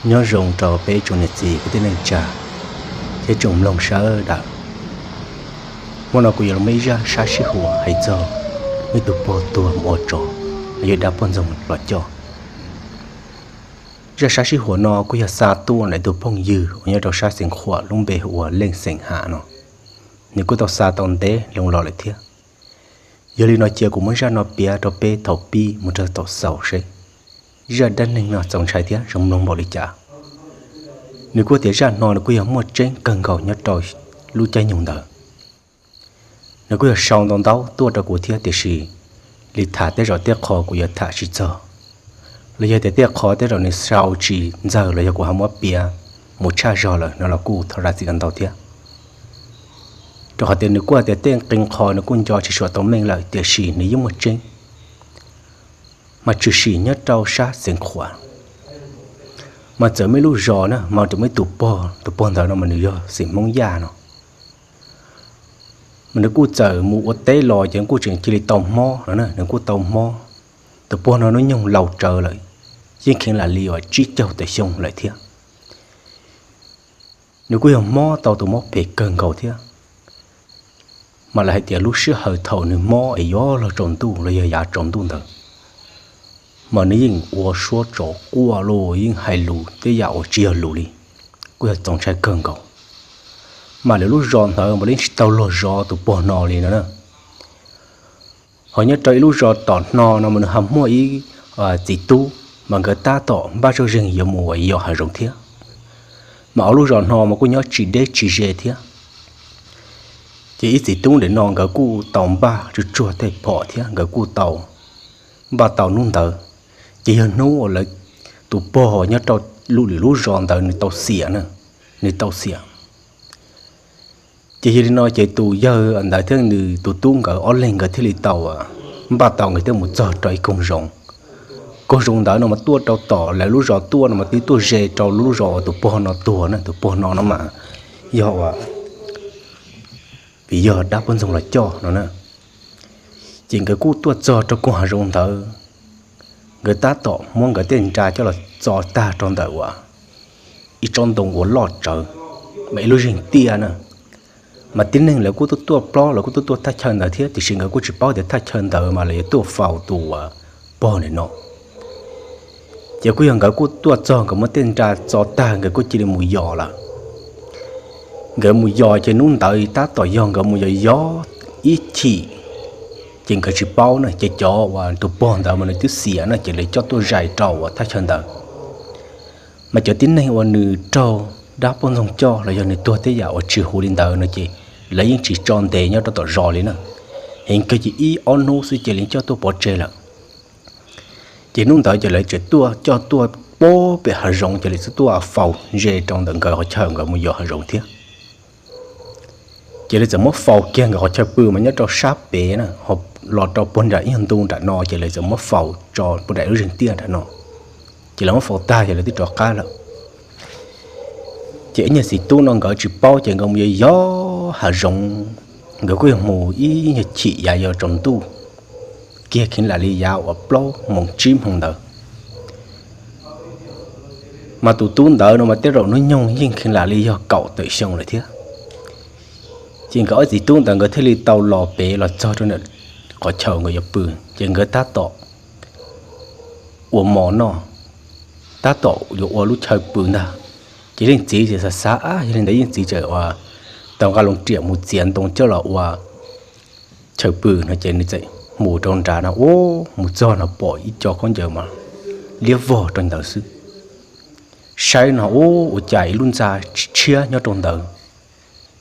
Nyob zoo rau peb tsoom niam txiv kwv tij neej tsa thiab tsoom mloog sawv daws. Hnub no kuv yuav los muaj ib zaj sab sib huam hais txog ib tug pog tuag mus ua tsov, los yog dab poj ntxoog los coj. Zaj sab sib huam no kuj yog xa tuaj ntawm ib tug phooj ywg uas nyob rau sab xeev Khuam lub npe hu ua Leej Xeem Ham no. Nws kuj tau xa tau ntev loo los lawm thiab. Yog li no cia kuv muab zaj no piav rau peb thaum pib mus rau thaum xaus seb zaj dab neeg no txaus ntshai thiab zoo mloog npaum li cas. Nws kuj tias zaj no nws kuj yog muaj tseeb kawg nkaus nyob rau lub caij nyoog ntawd. Nws kuj yog sau ntau ntau tuaj rau kuv thiab, tiam sis li tham tej zaum tej qho kuv yuav tham tsis txog, los yog tias tej qho tej zaum nws sau tsis ntxaws los yog kuv ho muab piav mus tshaj zog lawm no los kuj thov zam txim ntau thiab. Rau qhov tias nws kuj hais tias tej qee qho nws kuj nco tsis suav tau meej lawm, tiam sis nws yeej muaj tseeb, mas tshwm sim nyob rau sab xeev Khuam. Mas txawm muaj ib lub zos na, mas txawm muaj ib tus pog, tus pog ntawd no mas nws yog xeem Hmoob Yaj no. Mas nws kuj txawm mus ua teb los ces kuj tseem cia li tau mob no na, nws kuj tau mob. Tus pog no hnub nyoog laus tsawv lawm, yeej kheev lam li uas tsib caug tawm xyoo lawm thiab. Nws kuj yog mob tau tus mob phem kawg nkaus thiab. Mas lawv hais tias lub sij hawm thaum nws mob es yuav luag tsaus ntuj los yog yav tsaus ntuj ntawd, mas nws yeej ua suab tsov quaj los yeej hais lus tej yam uas tsis yog lus li, kuj yog txaus ntshai kawg nkaus. Mas lawv lub zos ntawd mas yeej tsis tau luag zov tus pog no li no na. Ho nyob rau ib lub zos tom no no mas nws ho muaj ib txiv tub, mas nkawd tab tom npaj zoj zeeg yuav mus yos hav zoov thiab. Mas ob lub zos no mas kuj nyob tsis deb tsis ze thiab. Ces ib txiv tub ntawm no nkawd kuj tau npaj tsuag tsuag tej phom thiab nkawd kuj tau npaj tau hnub ntawd. Ces yog hnub uas lawv tus pog nyob rau lub lwm lub zos ntawd nws tau xiam na, nws tau xiam. Ces yog li no ces tus yawg ntawd thiab nws tus tub nkawd ob leeg nkawd thiaj li tau npaj tau nkawd thiaj mus txog rau ib koog zoov. Koog zoov ntawd no mas tuaj rau tom lawv lub zos tuaj no mas twb tuaj ze rau lub zos uas tus pog no tuag na, tus pog no no mas yog uas vim yog dab poj ntxoog los coj no na. Ces nkawd kuj tuaj txog rau koog hav zoov ntawd, nkawd tab tom muab nkawd tej nra coj los txo tag rau ntawm uas ib tsob ntoo uas loj tsawv, mas ib lub zeeg tiaj na. Mas tib neeg lawv kuj tuaj tuaj plob, lawv kuj tuaj tuaj thaj chaw ntawd thiab, tiam sis nkawd kuj tsis paub tias thaj chaw ntawd mas lawv yuav tuaj faus tus uas pog ntawm no. Ces kuj yog nkawd kuj tuaj txog nkawd muab tej nra txo tag nkawd kuj cia li mus yos lawm. Nkawd mus yos ces hnub ntawd tab tom yog nkawd mus yos yos ib chim, ces nkawd tsis paub na, ces cov uas tus pog ntawd mas nws twb xiam na, ces lawv coj tuaj zais rau uas thaj chaw ntawd. Mas cov tib neeg uas nws raug dab poj ntxoog coj los yog nws tuag tej yam uas tsis huv li ntawd no ces lawv yeej tsis tso ntev nyob rau tom zos li na. Heev kawg ces ib ob hnub xwb ces lawv coj tuaj pov tseg lawm. Ces hnub ntawd ces lawv tseem tuaj coj tuaj pem hav zoov ces lawv txawm tuaj faus ze rau ntawm nkawd qhov chaw nkawd mus yos hav zoov thiab. Ces lawv txawm muab faus kiag nkawd qhov chaw pw mas nyob rau sab pem na, los rau puag nram ib nyuag ntu nram no ces lawv txawm muab faus tso puag nram lub zeeg tiaj nram no. Ces lawv muab faus tag ces lawv twb rov qab lawm. Ces ib nyuag txiv tub no nkawd tsis paub ces nkawd mus yos yos hav zoov, nkawd kuj yog mus ib nyuag chim yav yuav tsaus ntuj kiag kheev lam li yav uas plaub moos tsib moos ntawd. Mas tus tub ntawd no mas tej zaum hnub nyoog yeej kheev lam li yog kaum tawm xyoo lawm thiab. Ces nkawd ob txiv tub ntawd nkawd thiaj li tau los pem los txog rau ntawm qhov chaw nkawd yuav pw, ces nkawd tab tom ua mov noj, tab tom yuav ua lub chaw pw ntag. Ces leej txiv txawm xav xav, ab, yog li ntawd leej txiv txawm ua tau nqa loo riam mus txiav ntoo coj los ua chaw pw no ces nws txawm mus rau nrad no, ub, mus txog no pom ib co khaub ncaws mas liab vog rau ntawd xwb. Saib no ub, ua cas ib lub ntxa tshiab nyob rau ntawd.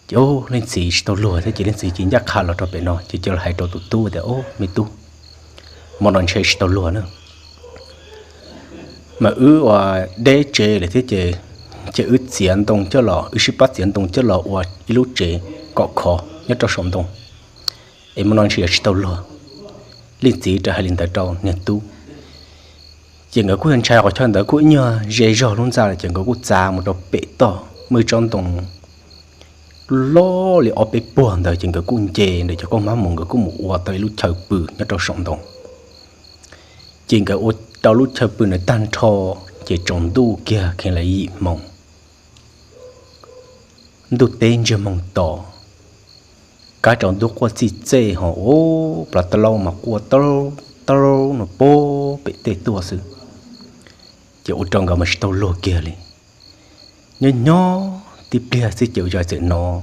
Ces ub, leej txiv tsis tau luag thiab ces leej txiv cia li ncaj qha los rau pem no ces cia li hais rau tus tub tias, ub, me tub, hmo no ntshe tsis tau luag na, mas wb ua deb tsev lawm thiab ces, ces wb txiav ntoo coj los, wb sib pab txiav ntoo coj los ua ib lub tsev kom khov nyob rau saum ntoo, es hmo no ntshe yuav tsis tau luag. Leej txiv rov hais li ntawd rau niag tub. Ces nkawd kuj yog ntshai qhov chaw ntawd kuj ib nyuag ze zog lub ntxa lawm ces nkawd kuj txav mus rau pem toj muaj ib tsob ntoo loj li ob peb puag ntawd ces nkawd kuj nce ntawm cov koj mab mus nkawd kuj mus ua tau ib lub chaw pw nyob rau saum ntoo. Ces nkawd ua tau lub chaw pw ntawd tag nrho, Ces tsaus ntuj kiag kheev li yim hmoov, ntuj teb ntsiag moog to, kab tsaus ntuj quaj txij txej ho ua plaub taub laub mas quaj taub taub no puag pem tej tuaj xwb. Ces ua rau nkawd mas tsis tau luag kiag li. Nyob nyob tib pliag xwb ces ua cas txawm hnov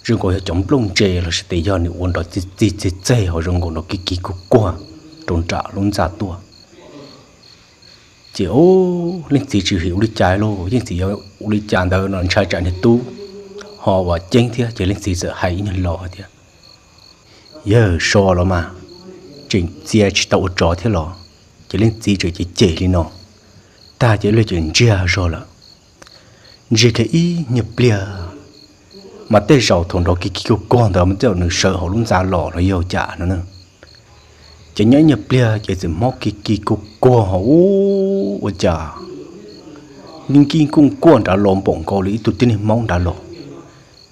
zoo nkaus yog cov nplooj ntse los sis yog nws ua nrov txij txij txej ho zoo nkaus nrov kig kig kuag kuag rau nram lub ntxa tuaj. Ces ub, leej txiv tsis him ua li cas lauj, leej txiv yog ua li cas ntawd no ntshai tsam niag tub ho ua ceeb thiab, ces leej txiv txawm hais ib nyuag lo tias, Yawg, so los mas, tseem txia tsis tau ua tsov thiab los? Ces leej txiv tseem cem cem li no, tag ces lawv tseem ntsiag zog lawm. Ntsiag kiag ib nyuag pliag, mas tej zaum thaum nrov kig kig kuag kuag ntawd mas tej zaum nws sawv hauv lub ntxa los los yog cas no na. Ces nyob ib nyuag pliag ces txawm mob kig kig kuag kuag ho ub, ua cas nkij nkij kuj kuaj nrad los npaum nkaus li ib tug tib neeg Hmoob nrad los.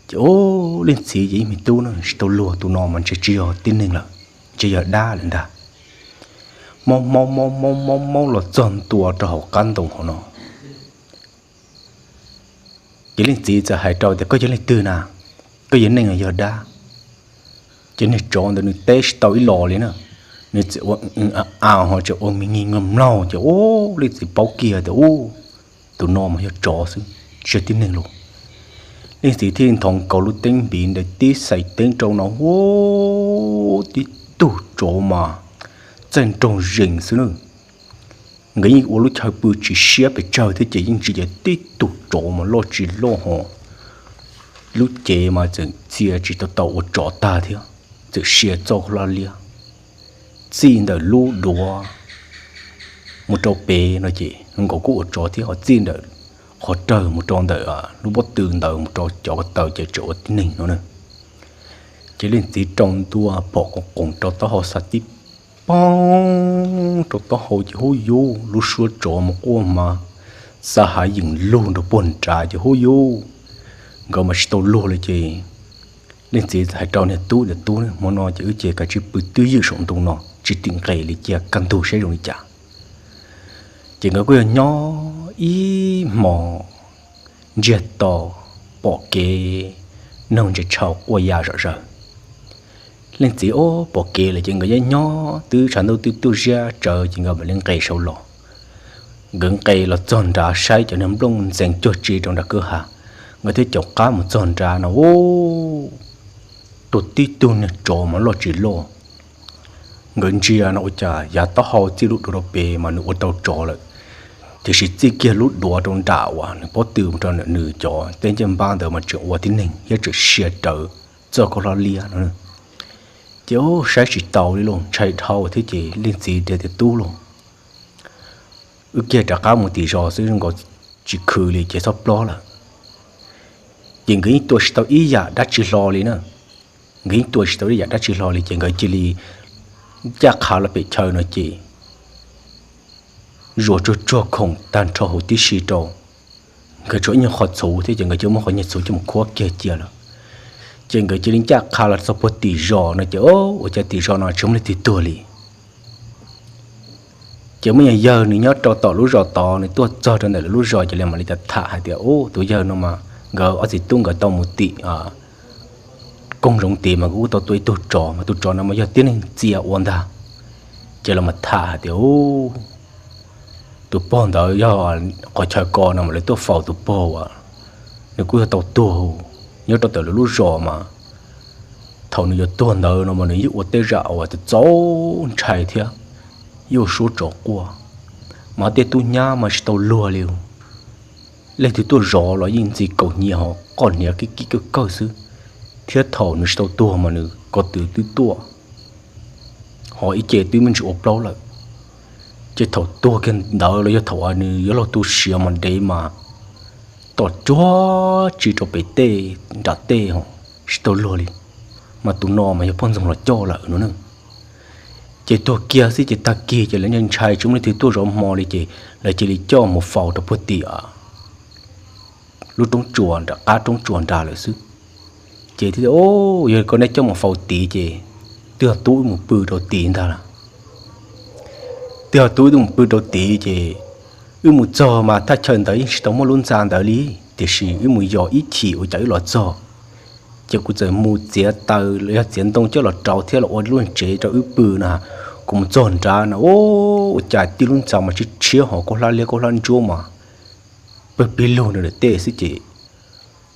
Ces ub, leej txiv ces ib me tub na tsis tau luag, tus no mas ntshe tsis yog tib neeg lawm, ntshe yog dab lawm ntag. Mob mob mob mob mob mob los txog ntua rau hauv qab ntoo hauv no. Ces leej txiv txawm hais rau tias, Koj yog leej twg na? Koj yog neeg los yog dab? Ces niag tsov ntawd nws teb tsis tau ib los li na, nws txawm ua a ho tseem ua me nyig mloog mloog, ces ub, leej txiv paub kiag tias ub, tus no mas yog tsov xwb, tsis yog tib neeg lauj. Leej txiv thiaj nthov nkaus lub teeb npiv ntawd tib xais teeb rau no hu, tib tug tsov mas txaij nraug zees xwb na. Nkawd yeej ua lub chaw pw tsis siab pes tsawg thiab ces yeej ntsia tib tug tsov mas loj tsis loj ho lub cev mas txawm txia tsis tau tau ua tsov tag thiab, txawm sia txoj laj liab txij ntawm lub duav mus rau pem no ces nkaus kuj ua tsov thiab, ho txij ntawm qhov rawg mus rau ntawm lub pob tw ntawd mus rau cov ko taw ces tseem ua tib neeg no na. Ces leej txiv rau ntua phom qoom qoos rau taub hau xa tib poog rau taub hau ces hub yub, lub suab tsov mus quaj mas xa hav yeem lug nrog puag nrad ces hub yub, nkawd mas tsis tau luag li ces leej txiv hais rau niag tub tias, Tub, hmo no ces wb ces kav tsij pw twj ywm saum ntoo no tsis tim nqes li, cia kaj ntug saib zoo li cas. Ces nkawd kuj yog nyob ib hmos ntsiag to, pom kev, noog ntsis tshau quaj ya zom zaws. Leej txiv ob pom kev lawm ces nkawd nyob nyob twb tshav ntuj twb tuaj ziab tsawv ces nkawd mam li nqes saud los. Nkawd nqes los txog nrad saib cov niag nplooj ntxeev cuag tsi rau nram kwj ha, nkawd thiaj caum qab mus txog nrad no ub, tuag tib tug niag tsov mas loj tsis loj. Nkawd ntsia no ua cas yav taub hau txij lub duav rau pem mas nws ua tau tsov lawm, tiam sis txij kiag lub duav rau nram uas nws pob tw mus rau nws cov teb ncej npab ntawd mas tseem ua tib neeg thiab tseem sia rawv txoj kaub hlab liab no. Ces ub, saib tsis taus li los ntshai dhau thiab ces leej txiv tias, Tub lauj, wb kiag rov qab mus tim zos xwb, zoo nkaus tsis khwv li ces txhob plob lawm. Ces nkawd yeej tua tsis tau ib yam dab tsi hlo li na. Nkawd yeej tua tsis tau ib yam dab tsi hlo li ces nkawd cia li ncaj qha los pem chaw no ces zuas tsuag tsuag khoom tag nrho huv tib si rau. Nkawd tshuav ib nyuag qhov txhuv thiab ces nkawd cia muab qhov nyuag txhuv coj mus khuab kiag cia lawm. Ces nkawd cia li ncaj qha los txog puag tim zos no ces ua cas tim zos no tsis muaj leej twg tuag li. Ces muaj ib yawg nws nyob rau tom lub zos tod, nws tuaj txog rau ntawm lawv lub zos ces lawv mam li tham hais tias, Ub, tus yawg no mas nkawd ob txiv tub nkawd tau mus tim koog zoov tid mas kuj tau tua ib tug tsov mas tus tsov no mas yog tib neeg txia ua ntag. Ces lawv mam tham hais tias, Ub, tus pog ntawd yog qhov chaw ko no mas lawv tuaj faus tus pog uas nws kuj yog tau tuag nyob rau ntawm lawv lub zos mas thaum nws yuav tuag ntawd no mas nws yeej ua tej zam uas txaus ntshai thiab, yeej ua suab tsov quaj, mas tej tub nyab mas tsis tau luag li. Leej twg tuaj zov los yeej ntxi kaus hniav ho qoj hniav kib kib kawg kawg xwb, thiab thaum nws tsis tau tuag mas nws ko tw twb tuaj, ho ib ce twb me ntsis ua plaub lawm. Ces thaum tuag kiag ntawd los yog thaum uas nws yuav luag tu siav mas dev mas tom cuag tsi rau pem tej nram tej ho tsis tau luag li, mas tus no mas yog poj ntxoog los coj lawm no na. Ces tuag kiag xwb ces tag kis ces lawv ntshai tsis muaj leej twg tuaj zov hmo li ces lawv cia li coj mus faus rau puag tim lub roob tsuas nram qab roob tsuas nrad lawm xwb. Ces thiaj tias, Yog koj neb coj mus faus tid ces twb ho tub wb mus pw rau tid ntag lawm. Twb ho tub wb mus pw rau tid ces Wb mus txog mas thaj chaw ntawd yeej tsis tau muaj lub ntxa ntawd li, tiam sis wb mus yos ib chim ua cas wb los txog. Ces kuv txawm mus txiav taws los yog txiav ntoo coj los rau thiab los ua lub tsev rau wb pw na. Kuv mus txog nrad na, ua cas tib lub ntxa mas tshiab tshiab ho kaub hlab liab kaub hlab ntsuab mas pawg pig lug nws lawm tej xwb ces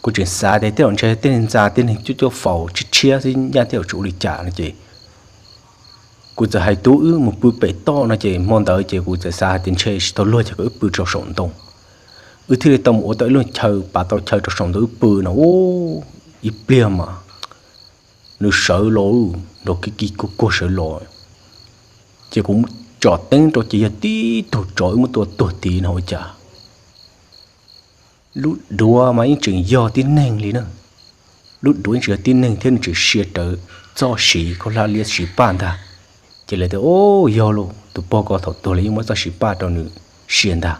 kuv tseem xav tias tej zaum ntshe tej neeg ntxa tej neeg cuab cuab faus tshiab tshiab xwb ncaj tej zaum tsis ua li cas no ces kuv txawm hais tub wb mus pw pem toj no ces hmo ntawd ces kuv txawm xav hais tias ntshe tsis tau luag ces kom wb pw rau saum ntoo. Wb thiaj li tau mus ua tau ib lub chaw, pav tau chaw rau saum ntoo wb pw no, ib pliag mas nws sawv los, nrov kig kig kuag kuag sawv los. Ces kuv tsom teeb rau ces yog tib tug tsov wb muab tua tuag tid no ua cas lub duav mas yeej tseem yog tib neeg li na. Lub duav yeej tseem yog tib neeg thiab nws tseem sia rawv txoj siv kaub hlab liab siv paj ntag. Ces lawv tias, Au, yog lauj, tus pog ko thaum tuag lawv yeej muab txoj siv paj rau nws sia ntag.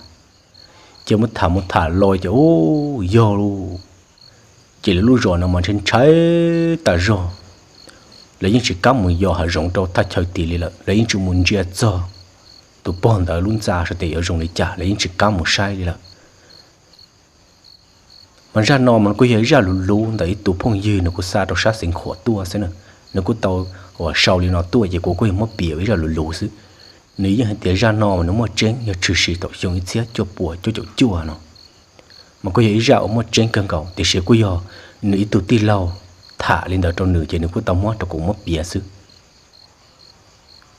Ces muab tham mus tham los ces, Au, yog lauj. Ces lawv lub zos no mas ntshai ntshai tas zog, lawv yeej tsis kam mus yos hav zoov rau thaj chaw tid li lawm, lawv yeej tsis mus ntsia txog tus pog ntawd lub ntxa saib tias yuav zoo li cas, lawv yeej tsis kam mus saib li lawm. Mas zaj no mas nws kuj yog ib zaj luv luv ntawm ib tug phooj ywg nws kuj xa rau sab Xeev Khuam tuaj xwb na. Nws kuj tau uas sau li no tuaj ces kuv kuj yog muab piav ua ib zaj luv luv xwb. Nws yeej hais tias zaj no mas nws muaj tseeb, yog tshwm sim thaum xyoo ib txhiab cuaj puas cuaj caum cuaj no, mas kuj yog ib zaj uas muaj tseeb kawg nkaus, tiam sis kuj yog nws ib tug tij laug tham li ntawd rau nws ces nws kuj tau muab rau kuv muab piav xwb.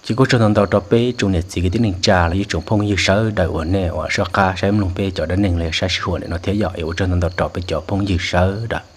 Ces kuj tsaug ntau ntau rau peb tsoom niam txiv kwv tij neej tsa los yog tsoom phooj ywg sawv daws uas nej uas soj qab saib mloog peb cov dab neeg los yog saib sij hawm ntawm no thiab yom. Es ua tsaug ntau ntau rau peb cov phooj ywg sawv daws.